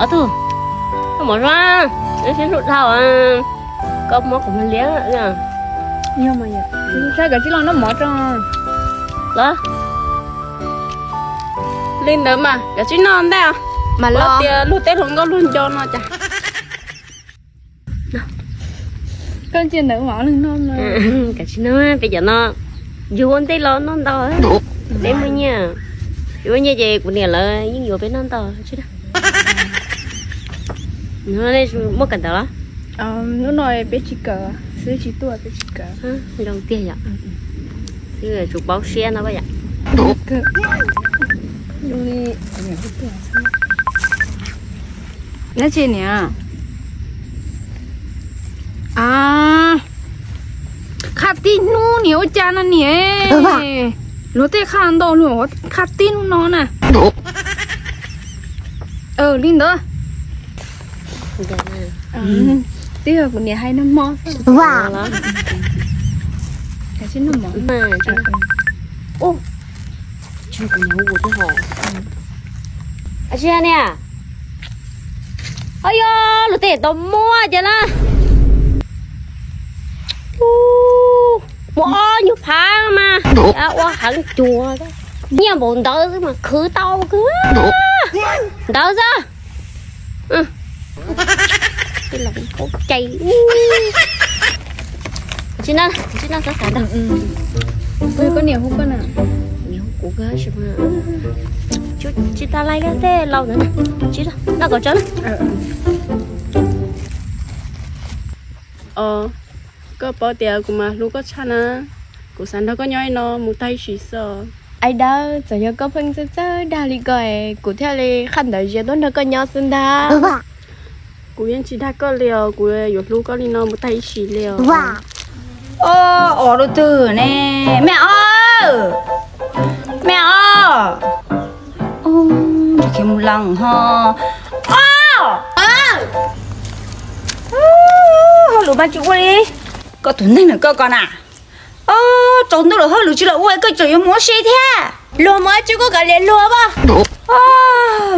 Ob tug, koj mov zoo, neb siab hlub dhau, koj muab kuv mov liab. Yog mas yom, saib koj tsis los noj mov tso. Los, li ntawd mas koj tsis noj ntej, mas los tias luag teb hluas nkauj luag nco no cas. Koj ntsia ntawd mas leej no. Koj tsis noj, peb cov no yug ua ntej los noj ntau, peb muaj nyiaj, peb muaj nyiaj ces kuv niam lawv yeej yuav peb noj ntau tsis. Nej muaj kawm ntawv los? Hnub no peb tsis kawm, xib hwb tsis tuaj peb tsis kawm. Zoo tiag yom. Xib hwb tsuas paub siab no koj yom. Dab tsi niam? A, qhab tib hnub niam ua cas no niam? Luag tej qhab ntau luag qhab tib hnub no na. Li ntawd. Twb yog kuv niam hais nag hmo xwb. Tsis niam. Ho yog luag tej tau muab ces na. Muaj ob nyuag phav mas ua heev cuag, nyiaj npaum ntawd xwb mas khwv tau kawg. Ntawd xwb. Cai, tsis noj, tsis noj xav xav ntag. Koj niam hu koj na. Niam hu kuv kawg, tsis tau laij koj tej laus ntawd na. Tsis noj, kom tso na. Koj paub tias kuv mas hlub koj tshaj na, kuv xav nrog koj nyob no mus tag ib sim xwb. Aib Dawb, txawm yog koj pheej txawj txawj dag li ko, kuv thiaj li qhaj ntawv zias tuaj nrog koj nyob xwb ntag. Kuv yeej tsis dag koj li os, kuv yuav hlub koj li no mus tag ib sim li os. Os, os rau twg ne? Me os, me os. Khiav mus lees ho. Os, hauj lwm mas tsis ua li. Koj tus neeg na koj ko na. Tsaus ntuj lawm hauj lwm tsis los ua koj tseem yuav mus ua si thiab. Luag mus ua tsi kuj kav liam luag as.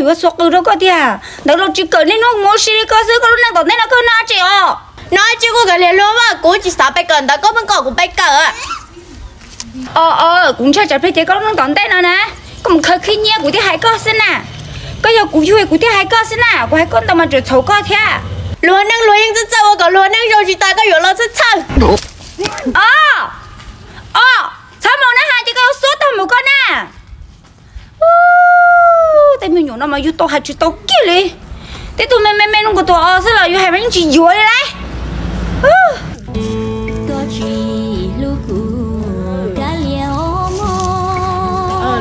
Yuav xuas qws rau koj tiag. Ntawd los tsis kawm niaj hnub mus ua si li koj xwb, koj lub neej tom ntej no koj noj tsi os? Noj tsi kuj kav liam luag as, kuv tsis xav pais kawm ntawv, koj pheej kom kuv pais kawm. Os, os, kuv ntshai tsam pliag ces koj lub neej tom ntej no na, koj mus khaws khib nyiab kuv thiaj hais koj xwb na. Koj yog kuv yug kuv thiaj hais koj xwb na, kuv hais koj ntau mas tseem txhaum koj thiab. Luag neej luag yeej txawj txawj ua kom luag neej zoo tsis tas koj yuav los txhawj txhawj. Os, os, txhob mus na has ces koj yuav xuab tag mus koj na. Tej me nyuam no mas yug tau hais tsis tau kiag li. Tej tug me me me no kuv tus os xwb los yus hais mas yeej tsis yuav li lauj.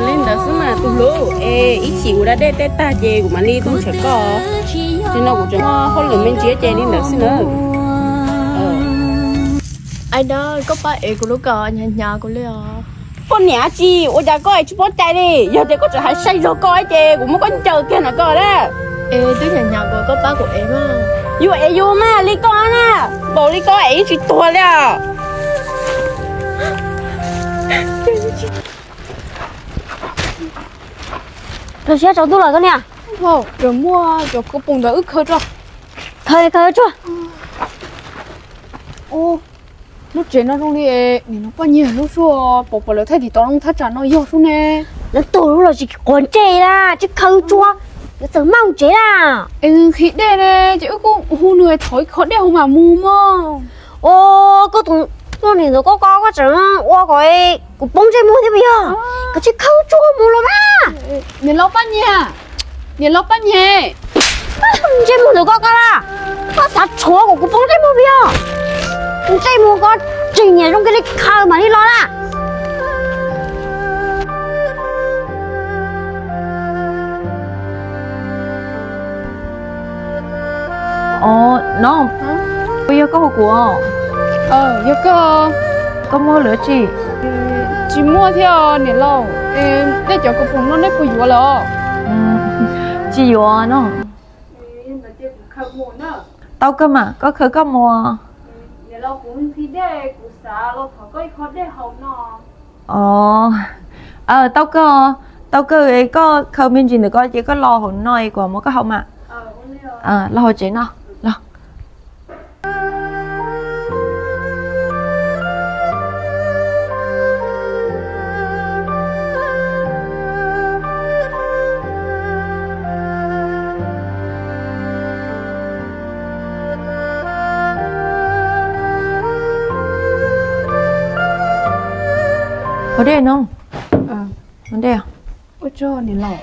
Li ntawd xwb mas tus hlub, es ib chim kuv da dej tej tag ces kuv mam li tuaj nrhiav koj. Tsis no kuv tseem muaj hauj lwm me ntsis ces li ntawd xwb na. Aib Dawb, koj pab ev kuv lub kawm, hnyav hnyav kuv li os. Koj niam tsi, ua cas koj tsis paub cai li? Yog tias koj tseem hais sai zog koj ces kuv muab koj ncaws kiag na koj na. Es twb hnyav hnyav kuv, koj pab kuv ev mas. Yus ev yus mas li koj na, npaum li koj ev yeej tsis tuag li os. Koj siab tsaus ntuj lawm koj niam. Tseem muaj cov kua poom ntawd wb khaws tso. Khaws li khaws tsuag. Lub tsev no zoo li nim no poj nyiag lub sua, pom pom lawv thaij tim tau lub thaj tsam no yog sub ne. Lawv tuag lub los tsis quav ntsej na, tsis khaws tsuag, lawv txawm maj tsev na. Es nqhis dej ne, ces wb kuj hu nws thov ib qho dej haus mam mus mog. Os, koj tus niam ntawd koj ko koj tseem ua kom kuv poob ntsej muag thiab puas yog? Koj tsis khaws tsuag mus los mas. Niam laus Paj Nyiag, niam laus Paj Nyiag. Ntsej muag ntawm koj ko na, koj xav tshuav kom kuv poob ntsej muag puas yog? Ntsej muag koj tsis nyiam zoo kiag li khaws mam li los na. Os, no, puas yog koj hu kuv? Yog koj. Koj muaj hauj lwm tsi? Tsis muaj thiab niam laus. Nej cov kua poom no nej puas yuav lawm? Tsis yuav no. Tau kawg mas, koj khaws koj mus. Os, tau kawg, tau kawg, koj khaws me ntsis ntawm ko ces koj los hauv no es kuv muab koj haus mas. Los hauv tsev no, los. Ua dej no. Ua dej. Ua tsaug niam laus.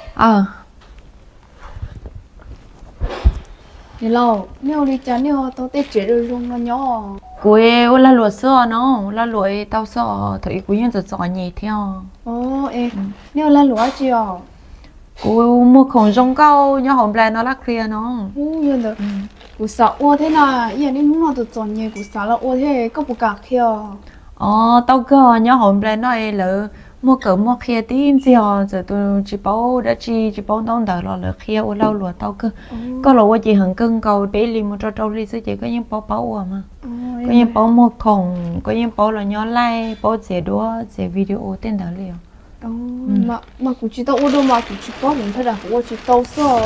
Niam laus, nej ua li cas nej ho tau tej tsev zoo zoo no nyob? Kuv ua lag luam xwb os no, lag luam tau xwb os, thaum ub kuv yeej txom txom nyem thiab. Nej ua lag luam dab tsi os? Kuv muag khoom zoo nkauj nyob hauv Nplai no lab qhia no. Kuv xav ua thiab na, ib yam li hnub no txom txom nyem kuv xav los ua thiab, koj puas kam qhia? Os, tau kawg, nyob hauv Nplai no es lawv muag kawm muag qhia tib ntxiag, txawm tus tsis paub dab tsi tsis paub ntaub ntawv los lawv qhia ua lag luam tau kawg. Koj los ua ces heev kawg nkaus, peb hlis mus rau rau hli xwb ces koj yeej paub paub ua mas. Koj yeej paub muag khoom, koj yeej paub los nyob live, paub txiav duab txiav video tej ntawd li os. Mas kuv tsis tau ua dua mas kuv tsis paub, kuv ntshai tsam kuv ua tsis tau xwb.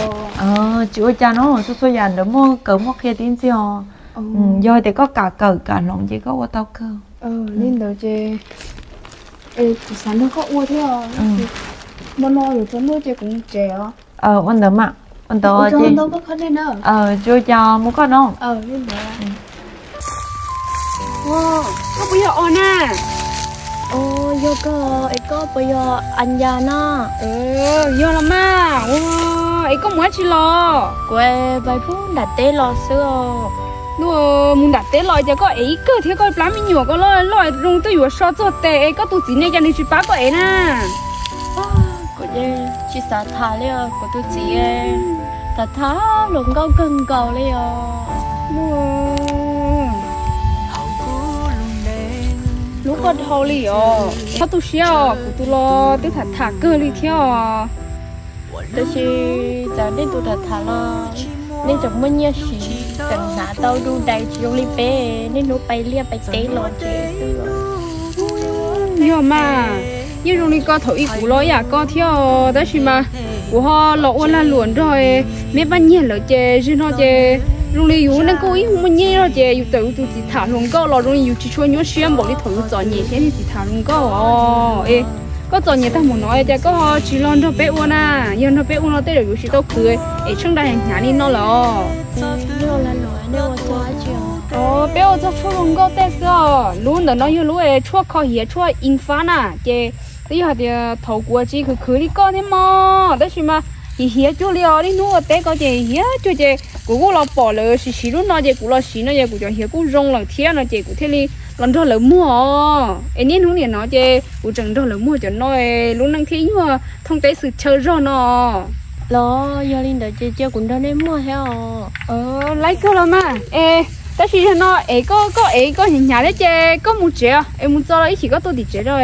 Tsis ua cas no, txhua txhua yam ntawd muag kawm muag qhia tib ntxiag os. Yog tias koj kam kawm kam hloov ces koj ua tau kawg. Li ntawd ces kuv xav nrog koj ua thiab. Hmo no yuav tsaus ntuj ces kuv mus tsev os. Ua ntawd mas, ua ntawd ces tsis ua cas, mus koj no. Koj puas yog Os na? Yog koj es koj puas yog As Ncas na? Yog los mas, es koj mus dab tsi los? Kuv pais pub nram teb los xwb os. Mus nram teb los ces koj ev ib kawm thiab koj plab me nyuam koj loj loj zoo twb yuav so txog tes es koj tus txiv ne cas nws tsis pab koj ev na? Kuv tsis xav tham li os, kuv tus txiv tham tham hluas nkauj kawg nkaus li os. Hnub koj dhau li os, txhob tu siab os, kuv tus los twb tham tham kawg li thiab os. Tab sis txawm nej tus tham tham los nej tseem muaj nyiaj siv, tseem hnav tau du dais tsis zoo li peb niaj hnub pais liaj pais teb los tsev xwb. Yog mas, yeej zoo li koj thaum ub kuv los ib yam koj thiab os, tab sis mas kuv ho los ua lag luam nrog me paj nyiag lawm ces zaum no ces zoo li yus neej kuj ib muaj nyiaj lawm ces yus txawm yus tus txiv tham hluas nkauj los zoo li yus tsis tshua nyuaj siab npaum li thaum yus txom nyem thiab niag txiv tham hluas nkauj os. Es koj txom nyem tag mus no cas koj ho tsis los nrog peb ua na? Yog nrog peb ua no tej zaum yuav tsis tau khwv es tsheej nra hnyav li no lawm. Peb ua txog tshuaj hluas nkauj tej xwb os. Lub ntawm no yog lub tshuaj kho hiav tshuaj in fab na, ces twb yog hais tias thaum kuv tsis khwv khwv li koj thiab mog, tab sis mas hiav hiav cuag li os, niaj hnub ua teb ko ces hiav cuag ces kuv kuj los pom lawv siv siv lub no ces kuv los siv no ces kuv cov hiav kuj zoo lawm thiab no ces kuv thiaj li los nrog lawv muag os. Es niaj hnub nim no ces kuv tseem nrog lawv muag cov no, lub neej thiaj nyuag thoob teb xwm chaw zog no. Los yog li ntawd ces cia kuv nrog nej muag thiab os. Laib kawg los mas. Es tab sis yog no es koj, koj es koj hnyav hnyav thiab ces koj mus tsev es mus txog los ib chim koj tuaj tim tsev rau,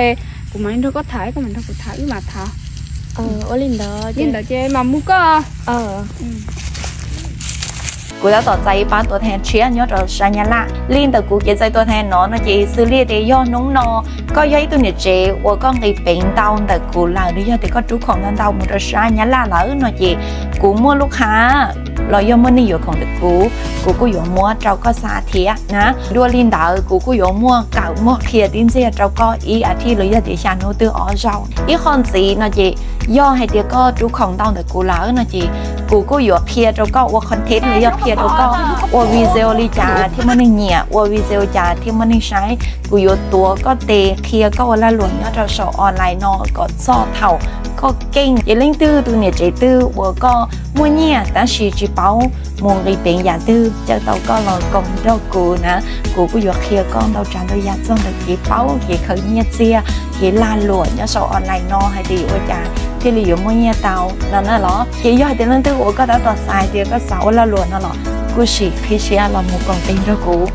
kuv mam li nrog koj tham, koj mam nrog kuv tham, wb mam tham. Ua li ntawd, li ntawd ces mam mus koj. Kuv tab tom txais ib pab tua thaiv tshiab nyob rau sab Nyab Laj. Li ntawm kuv kev txais tua thaiv no no ces xws li tias yog hnub no koj yog ib tug niam tsev uas koj nqis peev ntau ntawm kuv lawm, los yog tias koj rub khoom ntau ntau mus rau sab Nyab Laj lawm no ces kuv muaj lub khab los yog muaj neeg yuav khoom ntawm kuv, kuv kuj yuav muab rau koj xa thiab na. Dua li ntawd kuv kuj yuav muaj kawm muag qhia tib ntxiag rau koj ib as thiv los yog tias xya hnub twg ob zaug. Ib qho ntxiv no ces yog hais tias koj rub khoom ntau ntawm kuv lawm no ces kuv kuj yuav qhia rau koj ua content los yog qhia rau koj ua video li cas thiaj muaj neeg nyiam, ua video cas thiaj muaj neeg saib. Kuv yuav tuav koj tes qhia koj ua lag luam nyob rau saum online no kom txog thaum koj keej. Ces leej twg tus niam tsev twg uas koj muaj nyiaj tab sis tsis paub mus nqis peev yam twg caw tau koj los koom nrog kuv na, kuv kuj yuav qhia koj ntau tsav ntau yam txog ntawm kev paub kev khaws nyiaj txiag, kev lag luam nyob saum online no hais tias yuav ua cas thiaj li yuav muaj nyiaj tau no na los. Ces yog hais tias leej twg uas koj tab tom xav hais tias koj xav ua lag luam no los kuj sim qhib siab los mus koom tes nrog kuv.